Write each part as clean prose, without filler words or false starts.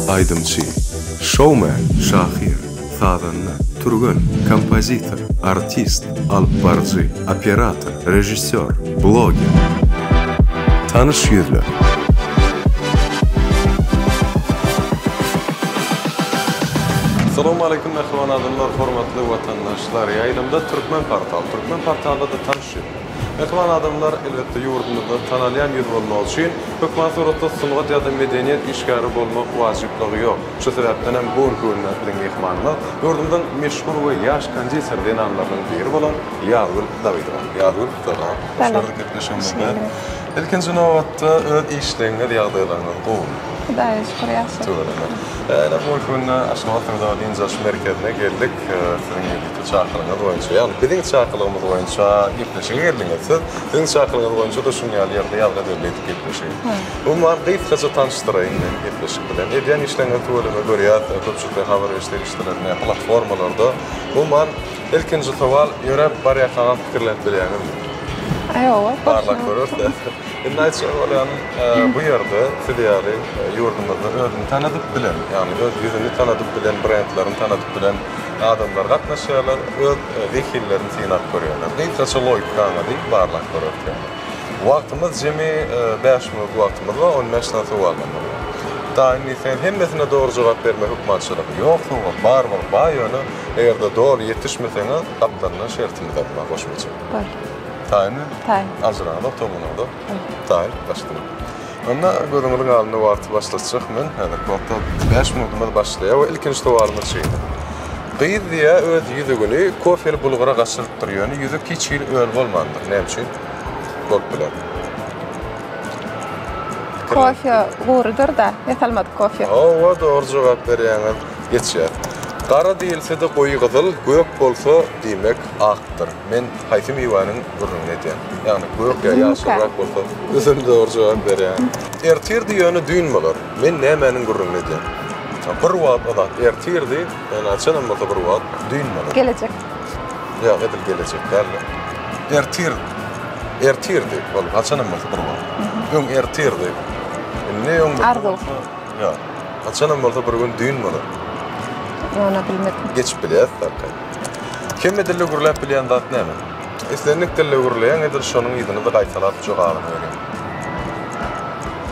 Aýdymçy, şoumen, şahyr, sazanda, türgen, kompozitor, artist, alypbaryjy, operator, režissýor, bloger. Tanyş ýüzler. Salowmaleýkim mähriban adamlar, hormatly watandaşlar! Ýaýlymda Türkmen portal. Türkmen portalda-da tanyş ýüzler. Mähriban adamlar, elbetde ýurdumyzda tanalýan ýüz bolmak üçin hökman suratda sungat ýa-da medeniýet işgäri bolmak wajyplygy ýok. Şu sebäpden hem bu günki günde biziň myhmanymyz ýurdumyzyň meşhur we ýaş konditer zenanlarynyň biri bolan Ýazgül Dawydowa. Ýazgül, salam. Hoş gördük gepleşigimizde. Ilkinji nobatda öz işleňiz, ýagdaýlaryňyz gowumy? Hudaýa şükür ýagşy. Tüweleme. Ine bu günki günde Aşgabat söwda dynç alyş merkezine geldik. Siziň ýörite çakylygyňyz boýunça, ýagny biziň çakylygymyz boýunça gepleşige geldiňiz siz. Siziň çakylygyňyz boýunça-da şunuň ýaly ýerde ýazga belli edip gepleşigi. Umuman, gysgaça tanyşdyraýyn men gepleşik bilen. Edýän işleriňizi tüweleme görýäs, köpçülikleýin habar beriş serişdelerinde, platformalarda. Umuman, ilkinji sowal, ýöräp barýarkaňyz pikirlenip bilýäňizmi? Ýoga. Barlap göreris-dä. Indi aýtjak bolýanym, bu ýerde siz ýaly ýurdumyzda özüni tanadyp bilen, ýagny öz ýüzüni tanadyp bilen, brendlerini tanadyp bilen adamlar gatnaşýarlar, öz zehinlerini synap görýärler. Gysgaça logikaňyzy barlap göreris ýaly. Wagtymyz jemi bäş minut wagtymyz bar, 15 sany sowaldan bolýar. Taýyn diýseňiz hemmesine dogry jogap berme hökmançylygy ýok, sowal bar bolup bar ýöne eger-de doly ýetişmeseňiz gapdalyndan şertimizem bar goşmaça. Bar. Taýynmy? Taýyn. Aljyraňyzok, tolgunaňyzok? Taýyn, başlaly. Onda gözüňiziň alnynda wagty başlatjak men. Häzirki wagtda bäş minutymyz başlaýar we ilkinji sowalymyz şeýle. Gyz diýýär öz ýüzügini kofeli bulgura gaçyrypdyr, ýöne ýüzük hiç hili öl bolmandyr. Näme üçin? Bolup biler. Kofe gurydyr-da, ýasalmadyk kofe. Hawa, dogry jogap berýäňiz. Geçýäs. Gara diýilse-de goýy gyzyl, gök bolsa, diýmek, akdyr. Men haýsy miwäniň gürrüňini edýän? Ýagny gök ýa ýaşylrak bolsa, üzüm dogry jogap berýän. Ertirdi ýöne düýn bolar. Men nämäniň gürrüňini edýän? Bir wagt o zat ertirdi, ýöne haçanam bolsa bir wagt düýn bolar. Gelejek. Ýok, edil gelejek däl-de. Ertir, ertirdi ol haçanam bolsa bir wagt. Öň ertirdi. Indi öň Arzuw. Ýok. Haçanam bolsa bir gün düýn bolar. Ýöne bilmedim. Geçip bilýäs arkaýyn. Hemme dilde gürläp bilýän zat näme? Islendik dilde gürleýäň edil şonuň yzyny-da gaýtalap jogabyny berýäň.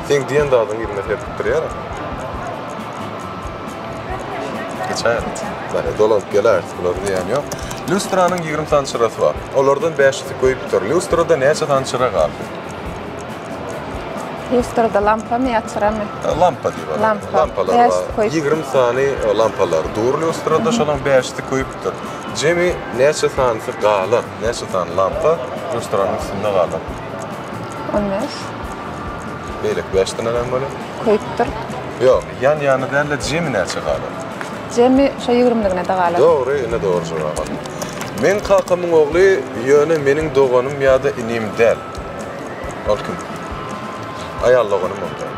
Seň diýen zadyň yzyna serpip durýar-a. Geçäýelim. Bäri dolanyp geläris, bular diýýän ýok. Lýustranyň 20 sany çyrasy bar. Olardan bäşisi köýüpdir. Lýustrada näçe sany çyra galdy? Lýustrada lampamy ýa çyramy? Lampa diýip alalım. Lampa. Lampalar Bäşisi bar. köýüp. 20 sany lampalar dur lýustrada, şolaryň bäşisi köýüpdir. Jemi näçe sanysy galar? Näçe sany lampa lýustranyň üstünde galar? 15. Beýleki bäşden näme bolýar? Köýüpdir. Ýok, ýan-ýana däl-de jemi näçe galar? Jemi şo ýigrimligine-de galar. Dogry, ine dogry jogap aldyň. Meň kakamyň ogly ýöne meniň doganym ýa-da inim däl. Ol kim? Aýal doganym hem däl.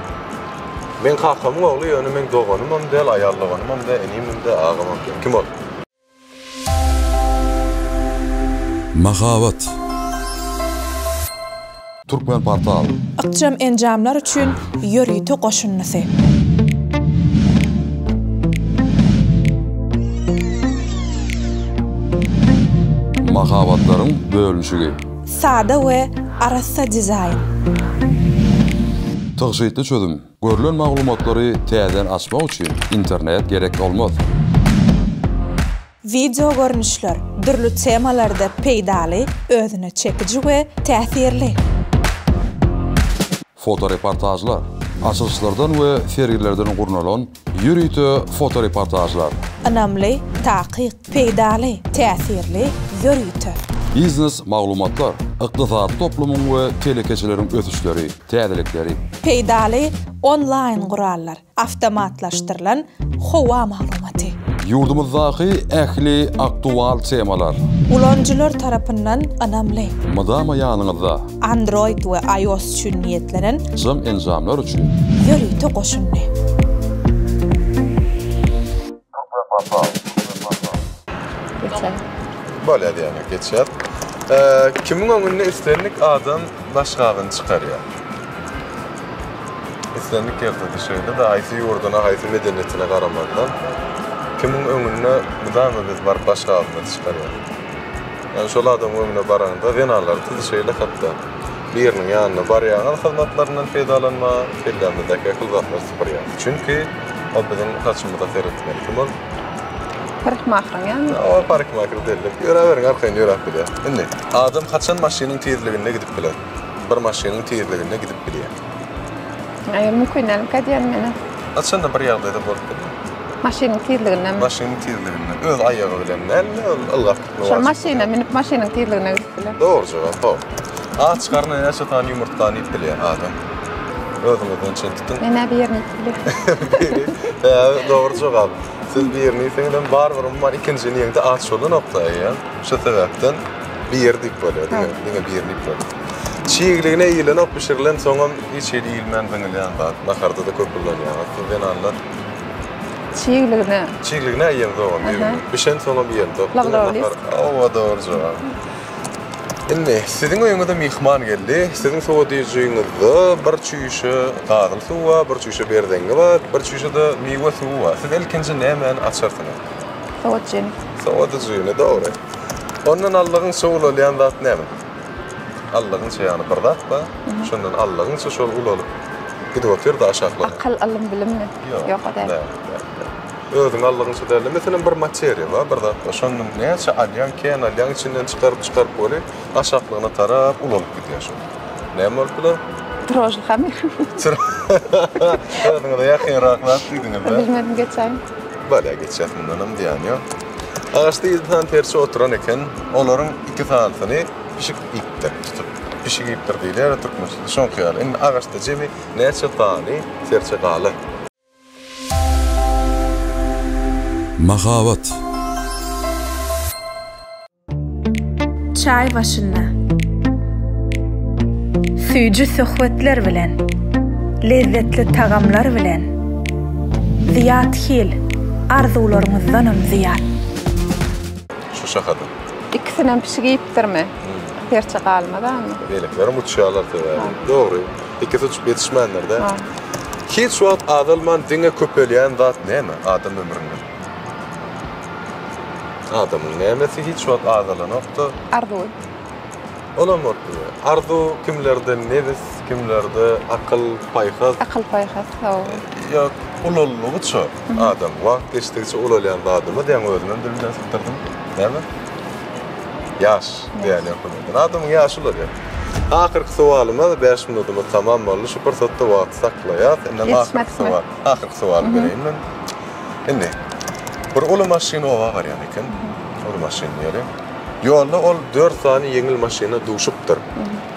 Meň kakamyň ogly ýöne meň doganym hem däl, aýal doganym hem däl, inim hem däl, agam hem däl. Kim ol? Mahabat. Türkmenportal. Ykjam enjamlar üçin ýörite goşundysy. Mahabatlaryň bölünişigi. Sada we arassa dizaýn. Tygşytly çözüm. Görlen maglumatlary täzeden açmak üçin internet gerek bolmaz. Wideo görnüşler, dürli temalarda peýdaly, özüne çekiji we täsirli. Fotoreportažlar, açylyşlardan we sergilerden gurnalan ýörite fotoreportažlar. Ynamly, takyk, peýdaly, täsirli, ýörite. Biznes maglumatlar, ykdysady toplumyň we telekeçileriň ösüşleri, täzelikleri. Peýdaly onlaýn gurallar. Awtomatlaşdyrylan howa maglumaty. Ýurdumyzdaky ähli aktual temalar. Ulanyjylar tarapyndan ynamly. Mydama ýanyňyzda. Android we iOS üçin niýetlenen. Jam enjamlar üçin. Ýörite goşundy. Geçer. Bolýar diýýäňiz, geçer. Kimiň öňünde islendik adam başgabyny çykarýar? Islendik ýerde-de şeýle-de, haýsy ýurduna, haýsy medeniýetine garamazdan, kimiň öňünde mydama biz baryp baş gabymyzy çykarýarys. Ýagny şol adamyň öňüne baraňda, zenanlarda-da şeýle hatda. Biriniň ýanyna barýaňyz hyzmatlaryndan peýdalanmaga, kellämizdäki ähli zatlary sypyrýar. Çünki ol biziň saçymyza seretmeli. Kim ol? Parikmaheriň ýanyna. Hawa, parikmaher belli. Ýöräberiň, arkaýyn ýöräp bilýär. Indi, adam haçan maşynyň tizliginde gidip biler? Bir maşynyň tizliginde gidip bilýär. Aý, mümkin dälmikä diýýän men-ä. Haçanda bir ýagdaýda bolup bilýär. Maşynyň tizligindemi? Maşynyň tizliginde. Öz aýagy bilen däl-de, ol ylgap gitmek Şol maşyna münüp maşynyň tizligine gidip biler. Dogry jogap, hawa. Aç garna näçe sany ýumurtgany iýip bilýär adam? Özüňizden çen tutuň. Men-ä birini iýip bilýän. Biri. Hä, dogry jogap. Siz birini iýseňizem barybir umuman ikinjini iýeňde aç bolanok-da eýýäm. Şu sebäpden bir diýip bolýar, diňe, diňe birini iýip bolýar. Çigligine iýilenok, bişirilen soňam hiç hili iýilmän zyňylýan zat. Naharda-da köp ullanýaňyz siz zenanlar. Çigligine. Çigligine iýemzogam düýbünden. Bişen soňam iýemzok. Lawrowy list. Hawa dogry jogap. Indi siziň öýüňize myhman geldi. Siziň sowadyjyňyzda bir çüýşe gazyly suw bar, bir çüýşe berzeňňi bar, bir çüýşe-de miwe suwy bar. Siz ilkinji nämäni açarsyňyz? Sowadyjyny. Sowadyjyny, dogry. Ondan aldygyňça ulalýan zat näme? Aldygyňça ýagny bir zat bar. Şondan aldygyňça şol ulalyp gidip otyr-da aşaklygyna. Akyl, ylym, bilimmi? Ýok. Ýok, o däl. Däl, däl, däl. Özüň aldygyňça däl-de, meselem, bir materiýa bar, bir zat bar. Şondan näçe alýaň, kän alýaň, içinden çykaryp, çykaryp weli, aşaklygyna tarap ulalyp gidýär şol. Näme bolup biler? Drožly hamyr. Özüňize ýakynrak zat diýdiňiz-dä. Bilmedim, geçäýin. Bolýar, geçýäs, mundanam zyýany ýok. Agaçda ýedi sany serçe oturan eken. Olaryň iki sanysyny pişik iýipdir, tutup. Pişik iýipdir diýilýär-ä türkmençede, şoňky ýaly. Indi agaçda jemi näçe sany serçe galar? Mahabat. Çaý başynda. Süýji söhbetler bilen, lezzetli tagamlar bilen, Zyýat Hil, arzuwlaryňyzdanam zyýat. Şu şahada. Ikisinem pişik iýipdirmi? Serçe galmaz a onda. Beýlekilerem uçýarlar sebäbi. Dogry. Ikisi uçup ýetişmändir-dä. Hiç wagt azalman diňe köpelýän zat näme adam ömründe? Adamyň nämesi hiç wagt azalanok-da? Arzuwy. Olam bolup bilýär. Arzuw kimlerde nebis, kimlerde akyl, paýhas. Akyl, paýhas, hawa. Ýok, ulaldygyça adam, wagt geçdigiçe ulalýan zadymyz, ýaňy özümem dilimden sypdyrdym. Näme? Ýaş diýýän ýok. Adamyň ýaşy ulalýar. Ahyrky sowalymyz, bäş minudymyz tamam boldy. Şu pursatda wagty saklaýas. Indem ahyrky sowal, ahyrky sowaly bereýin men. Indi bir uly maşyn oba barýan eken. Uly maşyn diýeli. Ýolda ol dört sany ýeňil maşyna duşupdyr.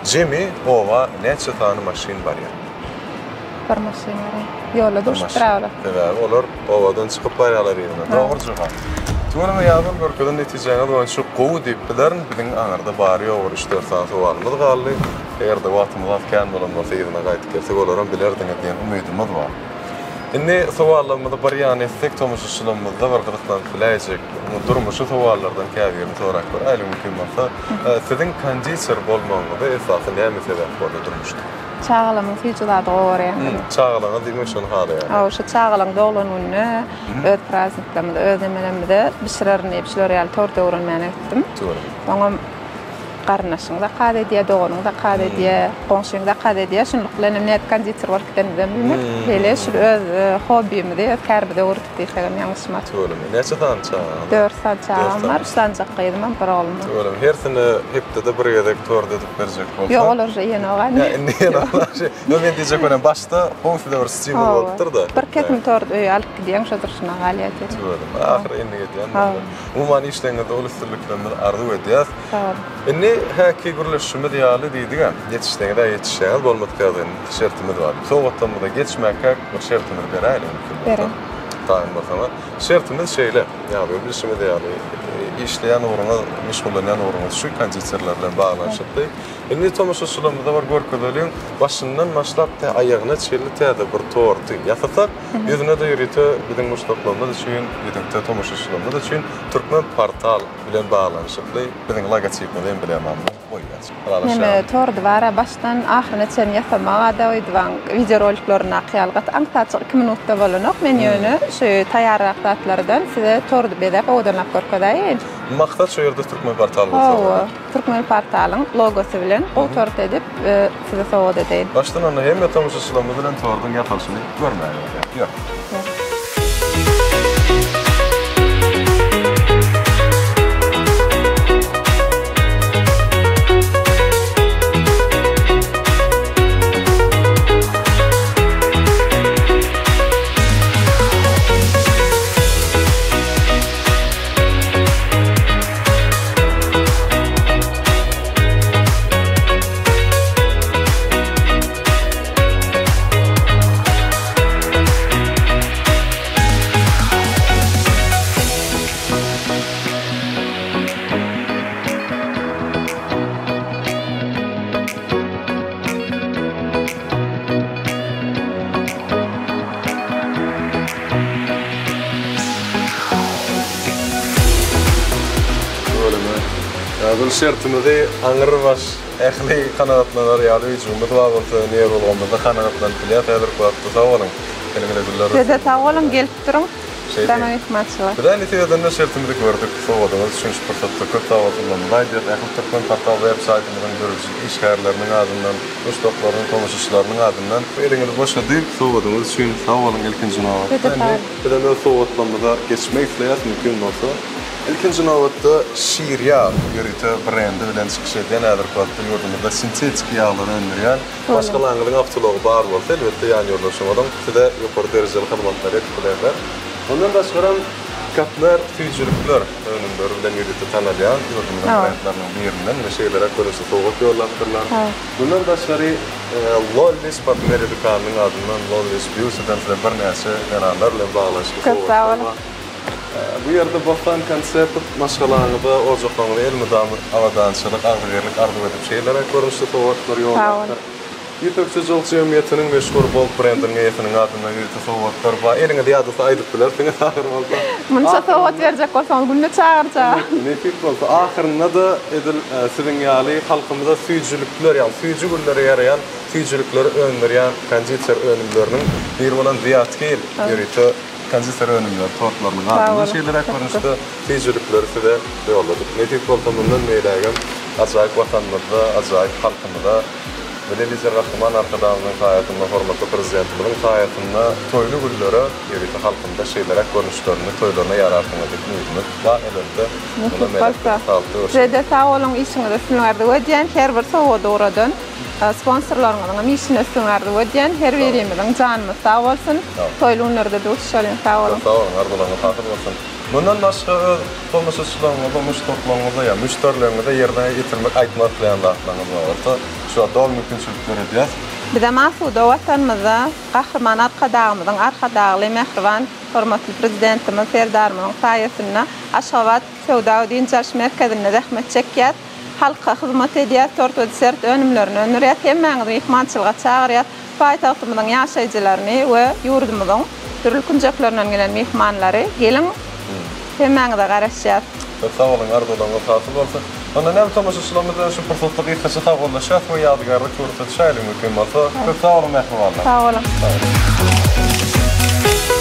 Jemi oba näçe sany maşyn barýar? Bir maşyn barýar. Ýolda duşupdyr-a olar. Sebäbi olar obadan çykyp barýarlar yzyna. Dogry jogap. Tüweleme Ýazgül görkezen netijäňiz boýunça gowy diýip bilerin. Biziň aňyrda bary-ýogy bir üç-dört sany sowalymyz galdy. Eger-de wagtymyz az kän bolan bolsa yzyna gaýdyp gelsek olaram bilerdiňiz diýen umydymyz bar. Indi sowallarymyzy bir ýana etsek, tomaşaçylarymyzda bir gyzyklanyp biläýjek durmuşy sowallardan käbirini sorap göräýeli mümkin bolsa. Siziň konditer bolmagyňyza esasy näme sebäp boldy durmuşda? Çagalarymyň süýji zady gowy görýändigini. Çagalaryňyz diýmek şony halaýarlar. Hawa, şu çagalaryň doglan gününe, öz prazdniklerimize, öz nemelerimize bişirerin diýip, şular ýaly tort öwrenmäne gitdim. Soňam Garyndaşyň zakaz edýär, doganyň zakaz edýär, goňşyň zakaz edýär. Şunluk bilen hem nädip konditer bolup gidenimizem bilmedik. Şeýle şul öz hobbimizi, öz kärimize öwürdik diýsegem ýalňyşmarys. Tüweleme. Näçe sany çagaňyz bar? Dört sany çagam bar. Üç sanyjak gyzym, bir oglum bar. Tüweleme. Hersine hepdede bir gezek tort edip berjek bolsaň. Ýok, olar uje iýenok indi. Ýa indi iýenoklar. Ýok, men diýjek bolýan, başda gowy size bir stimul bolupdyr-da. Bir kesim tort öýe alyp gidýäň, şo durşuna galýar diýip. Tüweleme. Ahyry endik edýän. Umuman işleriňizde uly üstünliklerimizi arzuw edýäs. Sag boluň. Indi häki gürleşişimiz ýaly diýdigä, ýetişseňiz-ä ýetişýäňiz, bolmadyk ýagdaýynda şertimiz bar. Sowgatlarymyza geçmäkäk bir şertimizi beräýeliň mümkin bolsa. Beriň. Taýyn bolsaňyz. Şertimiz şeýle, ýagny bilşimiz ýaly, işleýän ugruňyz, meşgullanýan ugruňyz şu konditerler bilen baglanyşykly. Indi tomaşaçylarymyza bir görkezeliň, başyndan başlap tä aýagyna çenli täze bir torty ýasasak, ýüzüne-de ýörite biziň muşdaklarymyz üçin, ýörite tomaşaçylarymyz üçin Türkmen portal bilen baglanyşykly biziň logotipimizi, emblemamyzy goýýarys. näçe? Ylalaşýaňmy? Neme tordy bara başdan ahyryna çenli ýasamaga-da öýdübaň wideoroliklerindäki ýaly gaty aňsatjyk iki minutda bolanok. Men ýöne şu taýýarrak zatlardan size tordy bezäp owadanlap görkezäýeýin. Maksat şu ýerde Türkmen portal bolsa Hawa, bolýar. Türkmen portalyň logosy bilen gowy tort edip size sowgat edeýin. Başdan onda hemme tomaşaçylarymyz bilen torduň ýasalyşyny görmäge bolýar. Ýör. Ýör. Bölüme. Häzir şertimizi aňrybaş ähli kanagatlanar ýaly öýjügimiz bar bolsa nerw ulgamymyzda kanagatlanyp bilýäs häzirki wagtda sag boluň. Eliňize güller olsun. Size-de sag boluň gelip duruň. Şeýle. Dana myhmançylyga. Biz indi sizden şertimizi gördük. Sowgadyňyz üçin şu pursatda köp sag bolsunlarymyzy aýdýas. Ähli Türkmen portal web saýtymyzyň döredijilik işgärleriniň adyndan, muşdaklarynyň, tomaşaçylarynyň adyndan. Eliňiz boşady. Sowgadyňyz üçin sag boluň ilkinji nobatda. Size-de sag Indi bizem öz sowgatlarymyza geçmek isleýäs mümkin bolsa. Ilkinji nobatda Şir ýag ýörite brendi bilen çykyş edýän häzirki wagtda ýurdumyzda sintetiki ýaglary öndürýän Maşgalaňyzyň awtoulagy bar bolsa, elbetde, ýanýoldaşyňyzyň size ýokary derejeli hyzmatlary edip bilerler. Mundan daşgaram, Katler süýjülikler önümleri bilen ýörite tanalýan ýurdumyzyň brendleriniň birinden we şeýleräk görnüşde sowgat ýollapdyrlar. Mundan daşgary, Lollis parfýumeriýa dükanynyň adyndan Lollis Beauty-den size birnäçe zenanlar bilen baglanyşykly sowgatlar bar. Bu ýerde Bossan Concept maşgalaňyza, ojaklaryňyza elmydama abadançylyk, agzybirlik arzuw edip şeýleräk görnüşde sowgatlar ýollapdyr. Ýüpekçi Jol jemgyýetiniň meşhur Bold brendiniň eýesiniň adyndan ýörite sowgatlar bar. Eliňiz ýadasa aýdyp bilersiňiz agyr bolsa. Munça sowgat berjek bolsaňyz günde çagyrjak. Nesip bolsa. Ahyrynda-da edil siziň ýaly halkymyza süýjülikler, ýagny süýji günlere ýaraýan süýjülikleri öndürýän konditer önümleriniň biri bolan Zyýat Hil ýörite Konditer önümleri tortlarynyň adyndan şeýleräk görnüşde süýjülikleri size ýolladyk. Nesip bolsa mundan beýlägem ajaýyp Watanymyzda, ajaýyp halkymyza Milli Lider Gahryman Arkadagymyzyň saýasynda, hormatly Prezidentimiziň saýasynda toýly günlere ýörite halkymyza şeýleräk görnüşlerini toýlaryna ýararsyňyz diýip umydymyz bar elbetde. Nesip bolsa. Sizede sag boluň işiňize üstünlik arzuw edýän her bir sowgady ugradan. Sponsorlaryňyzyňam işine üstünlik arzuw edýän. Her birimiziň janymyz sag bolsun. Toýly günlerde duşuşalyň. Sag boluň. Sag boluň, arzuwlaryňyz hasyl bolsun. Mundan başga öz tomaşaçylaryňyza, muşdaklaryňyza ýa müşderileriňize ýerine ýetirmek, aýtmak isleýän zatlaryňyz bar bolsa, şu wagt doly mümkinçilik döredýäs. Bizem asuda Watanymyzda Gahryman Arkadagymyzyň, Arkadagly mähriban hormatly Prezidentimiz Serdarymyzyň saýasynda Aşgabat söwda we dynç alyş merkezinde zähmet çekýäs. Halka hyzmat edýäs, tort we desert önümlerini öndürýäs. Hemmäňizi myhmançylyga çagyrýas. Paýtagtymyzyň ýaşaýjylaryny we ýurdumyzyň dürli künjeklerinden gelen myhmanlary geliň, hemmäňize garaşýas. Köp sag boluň, arzuwlaryňyz hasyl bolsun. Onda näme tomaşaçylarymyz bilen şu pursatda gysgaça sagbollaşýas we ýadygärlik surata düşäýeliň mümkin bolsa. Köp sag boluň mähribanlar. Sag boluň. Sag boluň.